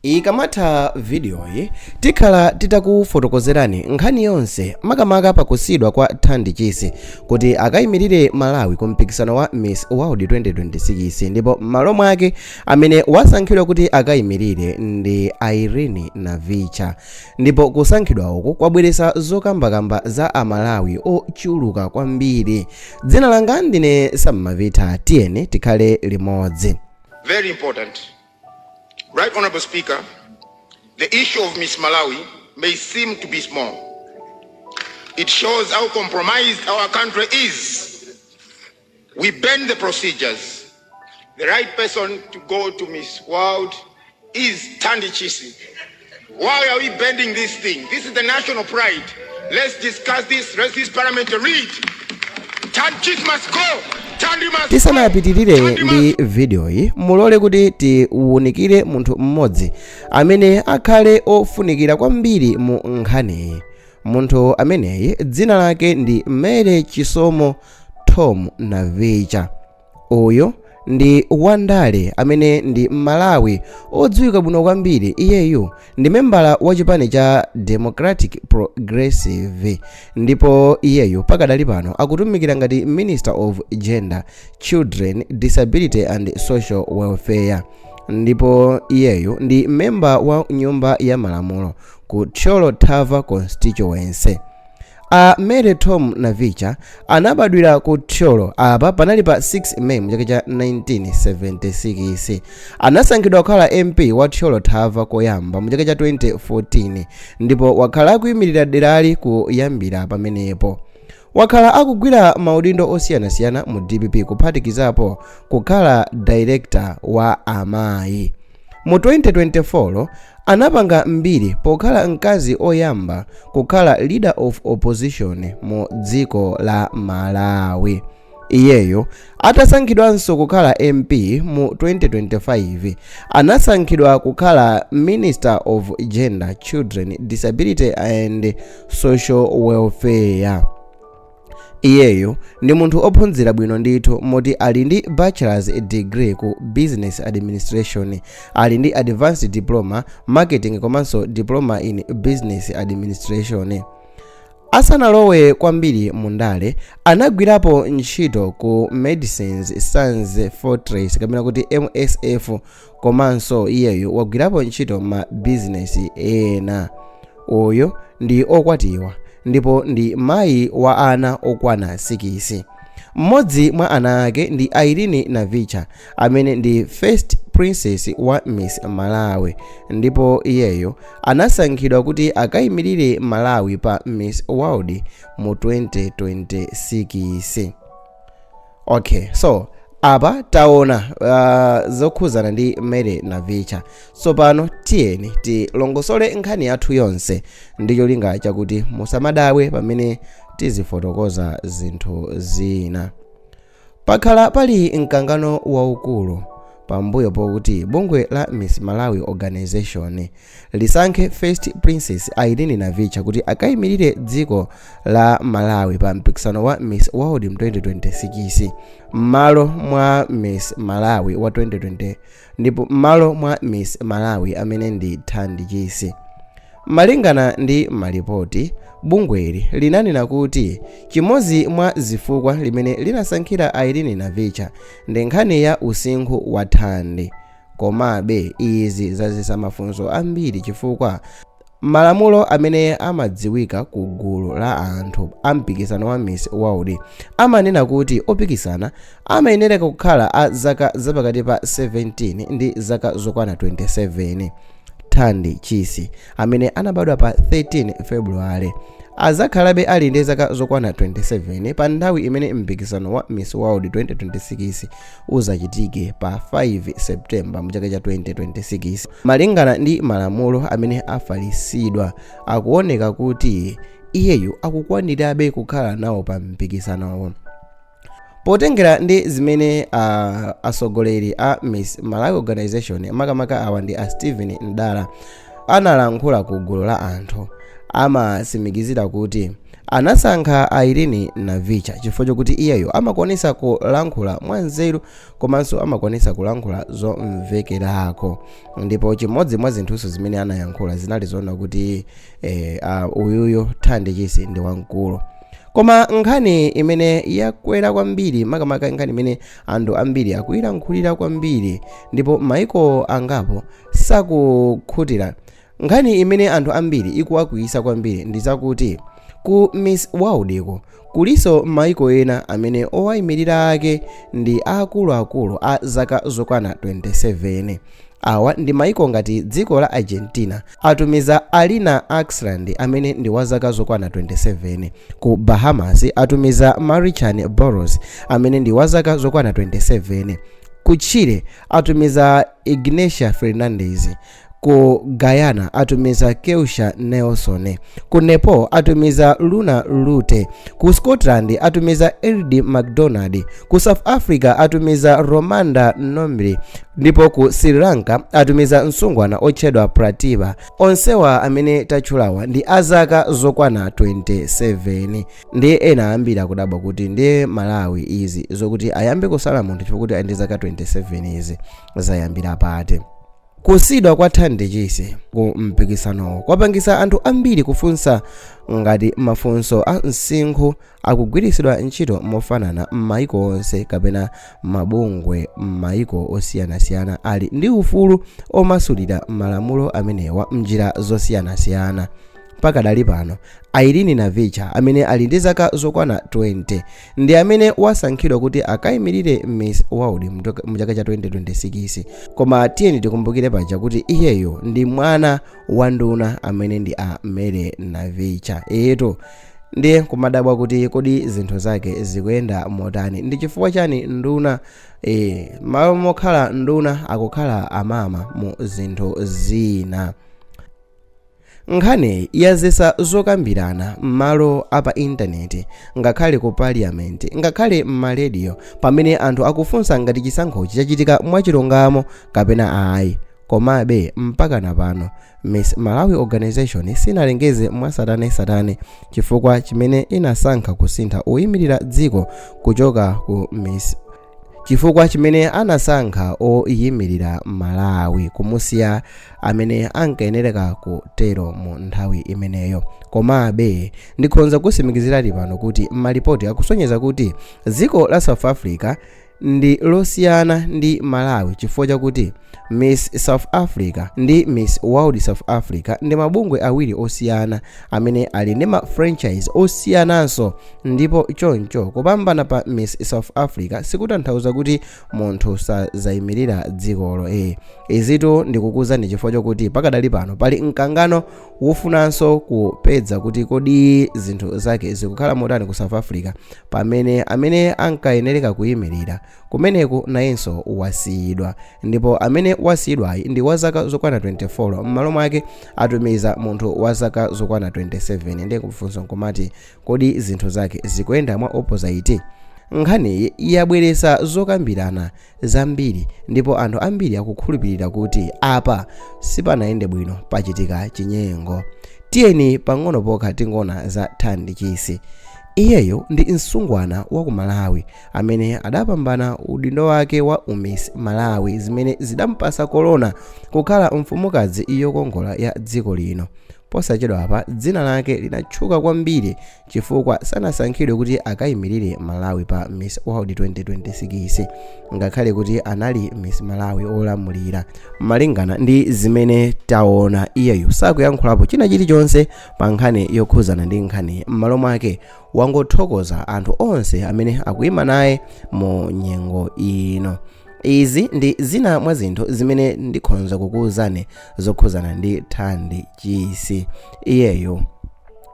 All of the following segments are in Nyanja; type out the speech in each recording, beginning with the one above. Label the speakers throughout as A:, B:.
A: Ikamatha vidiyoyi, tikhala titakufotokozerani nkhani yonse, makamaka pakusiyidwa kwa Thandi Chisi kuti akayimirire Malawi ku mpikisano wa Miss World 2026, ndipo m'malo mwake amene wasankhidwa kuti akayimirire ndi Irene Navicha. Ndipo kusankhidwa uku kwabweretsa zokambakamba za Amalawi ochuluka kwambiri. Dzina langa ndine Sammavita, tiyeni tikhale limodzi.
B: Very important. Right Honorable Speaker, the issue of Miss Malawi may seem to be small. It shows how compromised our country is. We bend the procedures. The right person to go to Miss World is Thandi Chisi. Why are we bending this thing? This is the national pride. Let's discuss this. Let this parliament read. Thandi Chisi must go. Thandi must go.
A: Tisanapitirire
B: Thandi
A: ndi
B: must
A: vidiyoyi, mulole kuti tiwunikire munthu mmodzi amene akhale ofunikira kwambiri mu nkhaniyi. Munthu ameneyi dzina lake ndi Mary Chisomo Tom Navicha. Uyu ndi wandale amene ndi Mmalawi odziwika bwino kwambiri. Iyeyu ndi membala wa chipani cha Democratic Progressive, ndipo iyeyu pakadali pano akutumikira ngati Minister of Gender, Children, Disability and Social Welfare, ndipo iyeyu ndi memba wa Nyumba ya Malamulo ku Thyolo Thava constituency. A Mary Tom Navicha anabadwira ku Thyolo, apa panali pa 6 May mchaka cha 1976. Anasankhidwa kukhala MP wa Thyolo Thava koyamba mu chaka cha 2014, ndipo wakhala akuyimirira derali kuyambira pamenepo. Wakhala akugwira maudindo osiyanasiyana mu DPP, kuphatikizapo kukhala director wa amayi. Mu 2024 anapanga mbiri pokhala mkazi oyamba kukhala Leader of Opposition mu dziko la Malawi. Iyeyo atasankhidwanso kukhala MP mu 2025, anasankhidwa kukhala Minister of Gender, Children, Disability and Social Welfare. Iyeyo ndi munthu ophunzira bwino ndithu, moti ali ndi bachelor's degree ku business administration, ali ndi advanced diploma marketing komanso diploma in business administration. Asanalowe kwambiri mundale, anagwirapo ntchito ku Medecins Sans Frontieres kapena kuti MSF, komanso iyeyo wagwirapo ntchito ma bizinesi ena. Uyu ndi okwatiwa ndipo ndi mayi wa ana okwana 6. Mmodzi mwa ana ake ndi Irene Navicha, amene ndi first princess wa Miss Malawi, ndipo iyeyo anasankhidwa kuti akayimirire Malawi pa Miss World mu 2026. Okay, so apa taona zokhuzana ndi Mary Navicha. Tsopano tiyeni tilongosole nkhani yathu yonse ndi cholinga chakuti musamadabwe pamene tizifotokoza zinthu zina. Pakhala pali mkangano waukulu pambuyo pokuti bungwe la Miss Malawi Organization lisankhe first princess Irene Navicha kuti akayimirire dziko la Malawi pa mpikisano wa Miss World 2026 m'malo mwa Miss Malawi wa 2020, ndipo m'malo mwa Miss Malawi amene ndi Thandi Chisi. Malingana ndi malipoti, bungweli linanena kuti chimodzi mwa zifukwa limene linasankhira Irene Navicha ndi nkhani ya usinkhu wa Thandi. Komabe izi zazisa mafunso ambiri, chifukwa malamulo amene amadziwika ku gulu la anthu a mpikisano wa Miss World amanena kuti opikisana amayenera kukhala a zaka zapakati pa 17 ndi zaka zokwana 27. Thandi Chisi, amene anabadwa pa 13 February, azakhalabe ali ndi zaka zokwana 27 pa nthawi imene mpikisano wa Miss World 2026 uzachitike pa 5 September mu chaka cha 2026. Malingana ndi malamulo amene afalisidwa, akuoneka kuti iyeyu akukwanirabe kukhala nawo pa mpikisanowo. Potengera ndi zimene atsogoleri a Miss Malawi Organization, makamaka awa ndi a Stephen Ndala, analankhula ku gulu la anthu, Amatsimikizira kuti anasankha Irene Navicha chifukwa chokuti iyeyo amakwanisa kulankhula mwanzeru komanso amakwanisa kulankhula zomvekerako. Ndipo chimodzi mwa zinthuso zimene anayankhula zinali zoona kuti uyuyo Thandi Chisi ndi wamkulu. Koma nkhani imene yakwera kwambiri, makamaka nkhani imene anthu ambiri akuyilankhulira kwambiri ndipo maiko angapo sakukhutira, nkhani imene anthu ambiri ikuwakwiyisa kwambiri ndi zakuti ku Miss World ko kuliso maiko ena amene owayimirira ake ndi akuluakulu a zaka zokwana 27. Awa ndi maiko ngati dziko la Argentina atumiza Alina Axland amene ndi wa zaka zokwana 27. Ku Bahamas atumiza Marichan Boros amene ndi wa zaka zokwana 27. Ku Chile atumiza Ignacia Fernandez. Ku Guyana atumiza Keusha Nelson. Ku Nepal atumiza Luna Lute. Ku Scotland atumiza Eldi McDonald. Ku South Africa atumiza Romanda Nomri, ndipo ku Sri Lanka atumiza msungwana otchedwa Prativa. Onsewa amene tatchulawa ndi azaka zokwana 27. Ndiye ena ambiri akudabwa kuti ndiye Malawi izi zokuti ayambe kusala munthu chifukwa kuti ali ndi zaka 27 izi zayambira pati? Kusiyidwa kwa Thandi Chisi ku mpikisanowo kwapangisa anthu ambiri kufunsa ngati mafunso a msinkhu akugwiritsidwa ntchito mofanana m'maiko onse kapena mabungwe m'maiko osiyanasiyana ali ndi ufulu omasulira malamulo amenewa mnjira zosiyanasiyana. Pakadali pano, Irene Navicha amene ali ndi zaka zokwana 20 ndi amene wasankhidwa kuti akayimirire Miss World mu chaka cha 2026. Koma tiyeni tikumbukire paja kuti iyeyo ndi mwana wa nduna amene ndi a Mary Navicha. Eto, ndiye kumadabwa kuti kodi zinthu zake zikuyenda motani? Ndi chifukwa chani nduna malo mokhala nduna akukhala amama mu zinthu zina? Nkhani yazesa zokambirana m'malo apa intaneti, ngakhale ku parliament, ngakhale m'marediyo, pamene anthu akufunsa ngati chisankhochi chachitika mwachilungamo kapena ayi. Komabe mpaka napano Miss Malawi Organization sinalengeze mwatsatanetsatane chifukwa chimene inasankha kusintha oyimirira dziko kuchoka ku Miss, chifukwa chimene anasankha oyimirira Malawi kumusiya amene ankayenereka kutero mu nthawi imeneyo. Komabe ndikhonza kusimikizirani pano kuti malipoti akusonyeza kuti dziko la South Africa ndi losiyana ndi Malawi chifukwa chakuti Miss South Africa ndi Miss World South Africa ndi mabungwe awiri osiyana amene ali ndi ma franchise osiyananso, ndipo choncho kupambana pa Miss South Africa sikutanthauza kuti munthu sazayimirira dzikolo. Izitu ndikukuzani chifukwa chokuti pakadali pano pali mkangano wofunanso kupeza kuti kodi zinthu zake zikukhala motani ku South Africa, pamene amene ankayenereka kuyimirira kumeneku nayenso wasiyidwa, ndipo amene wasiyidwayi ndi wa zaka zokwana 24, m'malo mwake atumiza munthu wa zaka zokwana 27. Ndiye kufunsa nkumati kodi zinthu zake zikuyenda mwa opposite? Nkhaniyi yabweretsa zokambirana zambiri ndipo anthu ambiri akukhulupirira kuti apa sipanayende bwino, pachitika chinyengo. Tiyeni pang'ono pokha tingoona za Thandi Chisi. Iyeyo ndi msungwana wa ku Malawi amene adapambana udindo wake wa uMiss Malawi, zimene zidampasa kolona kukhala mfumukazi yokongola ya dziko lino. Posachedwa apa dzina lake linatchuka kwambiri chifukwa sanasankhidwe kuti akayimirire Malawi pa Miss World 2026, ngakhale kuti anali Miss Malawi olamulira. Malingana ndi zimene taona, iyeyu sakuyankhulapo china chilichonse pa nkhani yokhuzana ndi nkhani. M'malo mwake wangothokoza anthu onse amene akuyima naye mu nyengo ino. Izi ndi zina mwa zinthu zimene ndikhonza kukuwuzani zokhuzana ndi Thandi Chisi. Iyeyo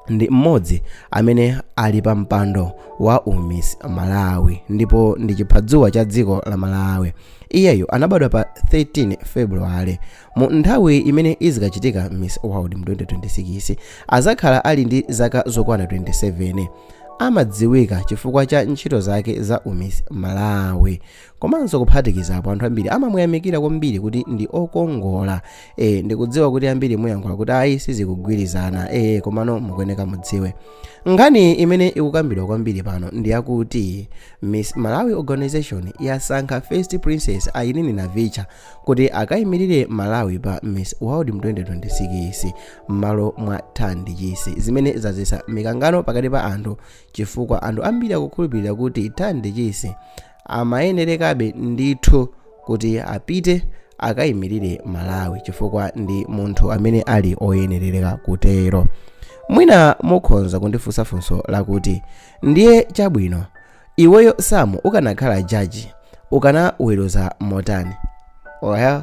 A: ndi mmodzi amene ali pa mpando wa uMiss Malawi ndipo ndi chiphadzuwa cha dziko la Malawi. Iyeyo anabadwa pa 13 February. Mu nthawi imene izikachitika Miss World mu 2026 azakhala ali ndi zaka zokwana 27. Amadziwika chifukwa cha ntchito zake za uMiss Malawi, komanso kuphatikizapo anthu ambiri amamuyamikira kwambiri kuti ndi okongola. Ndikudziwa kuti ambiri muyankhula kuti ayi, sizikugwirizana, komano mukuyeneka mudziwe nkhani imene ikukambidwa kwambiri pano ndi yakuti Miss Malawi Organization yasankha First Princess Irene Navicha kuti akayimirire Malawi pa Miss World mu 2026 m'malo mwa Thandi Chisi, zimene zadzetsa mikangano pakati pa anthu, chifukwa anthu ambiri akukhulupirira kuti Thandi Chisi amayenerekabe ndithu kuti apite akayimirire Malawi, chifukwa ndi munthu amene ali oyenereka kutero. Mwina mukhoza kundifunsa funso lakuti, ndiye chabwino, iweyo Samu ukanakhala jaji ukanaweruza motani? Well,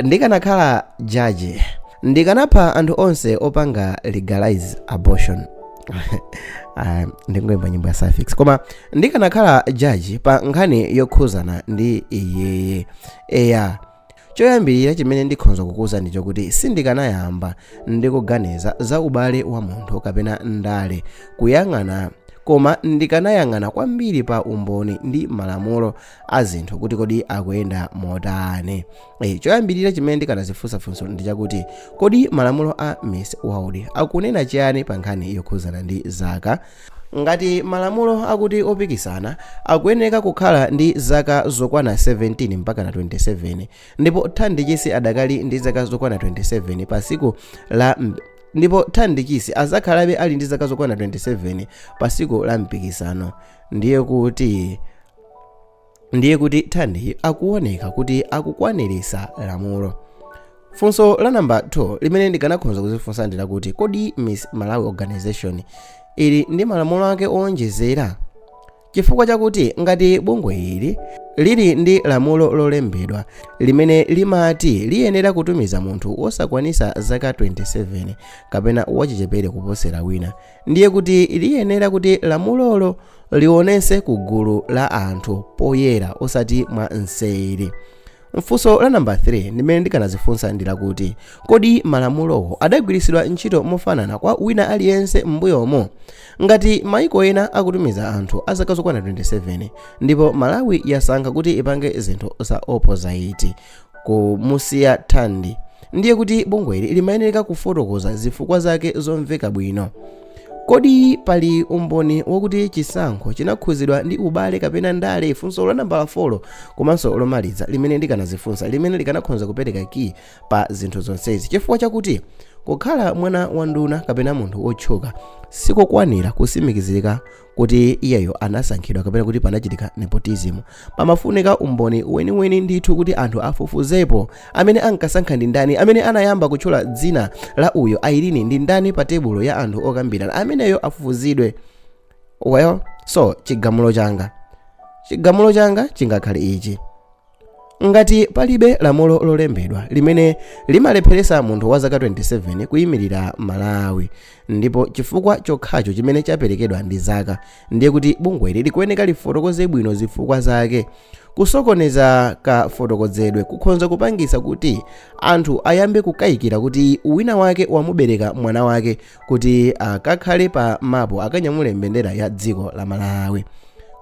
A: ndikanakhala jaji ndikanapha anthu onse opanga legalize abortion. Ndingoimba nyimbo ya suffix. Koma ndikanakhala jaji pa nkhani yokhuzana ndi iyeye, eya, choyambirira chimene ndikhonza kukuza ndi chokuti sindikanayamba ndikuganiza za ubale wa munthu kapena ndale kuyang'ana, koma ndikanayang'ana kwambiri pa umboni ndi malamulo a zinthu kuti kodi akuyenda motani. Choyambirira chimene ndikanazifunsafunso ndi chakuti, kodi malamulo a Miss World akunena chiyani pa nkhani yokhuzana ndi zaka? Ngati malamulo akuti opikisana akuyeneka kukhala ndi zaka zokwana 17 mpaka na 27, ndipo Thandi Chisi adakali ndi zaka zokwana 27 pa siku la ndipo Thandi Chisi azakhalabe ali ndi zaka zokwana 27 pa siku la mpikisano, ndiye kuti Thandi akuoneka kuti akukwanirisa lamulo. Funso la namba 2 limene ndikanakhoza kuzifunsa ndi lakuti, kodi Miss Malawi Organization ili ndi malamulo ake owonjezera? Chifukwa chakuti ngati bungwe ili lili ndi lamulo lolembedwa limene limati liyenera kutumiza munthu wosakwanisa zaka 27 kapena wachichepere kuposera wina, ndiye kuti liyenera kuti lamulolo lionese ku gulu la anthu poyera, osati mwa mseri. Mfunso la namba 3 limene ndikanazifunsa ndi lakuti, kodi malamulowo adagwiritsidwa ntchito mofanana kwa wina aliyense m'mbuyomo? Ngati maiko ena akutumiza anthu a zaka zokwana 27 ndipo Malawi yasankha kuti ipange zinthu za opposite, kumusiya Thandi, ndiye kuti bungweli limayenera kufotokoza zifukwa zake zomveka bwino. Kodi pali umboni wakuti chisankho chinakhuzidwa ndi ubale kapena ndale? Funso la nambala 4 komanso lomaliza limene ndikanazifunsa, limene likanakhoza kupereka key pa zinthu zonsezi, chifukwa chakuti kukhala mwana wa nduna kapena munthu wotchuka sikokwanira kusimikizika kuti iyeyo anasankhidwa kapena kuti panachitika nepotism. Pamafunika umboni weniweni ndithu kuti anthu afufuzepo amene ankasankha ndi ndani, amene anayamba kutchula dzina la uyo Irene ndi ndani pa tebulo ya anthu okambirana, ameneyo afufuzidwe. Well, so chigamulo changa chingakhale ichi: ngati palibe lamulo lolembedwa limene limalepheresa munthu wa zaka 27 kuyimirira Malawi, ndipo chifukwa chokhacho chimene chaperekedwa ndi zaka, ndiye kuti bungweli likuyeneka lifotokoze bwino zifukwa zake. Kusokoneza kafotokozedwe kukhonza kupangisa kuti anthu ayambe kukayikira kuti wina wake wamubereka mwana wake kuti akakhale pa mapu, akanyamule mbendera ya dziko la Malawi.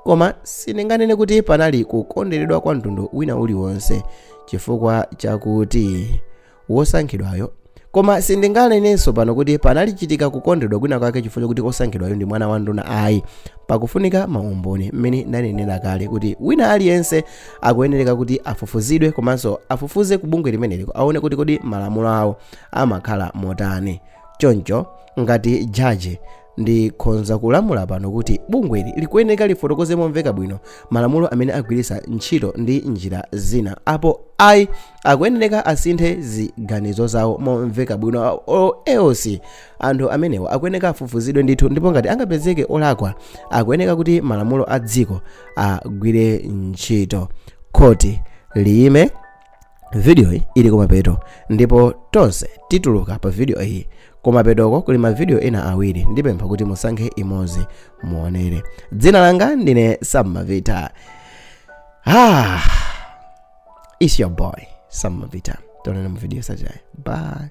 A: Koma sindinganene kuti panali kukondweredwa kwa mtundu wina uliwonse chifukwa chakuti wosankhidwayo, koma sindinganenenso pano kuti panali chitika kukondedwa kwina kwake chifukwa chakuti osankhidwayo ndi mwana wa nduna, ayi. Pakufunika maumboni, mmene ndanenera kale kuti wina aliyense akuyenereka kuti afufuzidwe, komanso afufuze ku bungwe limeneliko, aone kuti kodi malamulo awo amakhala motani. Choncho ngati jaji ndikhonza kulamula pano kuti bungweli likuyeneka lifotokoze momveka bwino malamulo amene agwiritsa ntchito ndi njira zina, apo ayi akuyenereka asinthe ziganizo zawo momveka bwino, or else anthu amenewa akuyeneka afufuzidwe ndithu, ndipo ngati angapezeke olakwa akuyeneka kuti malamulo a dziko agwire ntchito, khoti liyime. Video iyi ili kumapeto ndipo tonse tituluka pa video iyi. Kumapetoko kuli mavidiyo ena awiri, ndipempha kuti musankhe imodzi muonere. Dzina langa ndine Sam Mavita. Ah, it's your boy Sam Mavita. Tionana mu video yotsatirayi. Bye.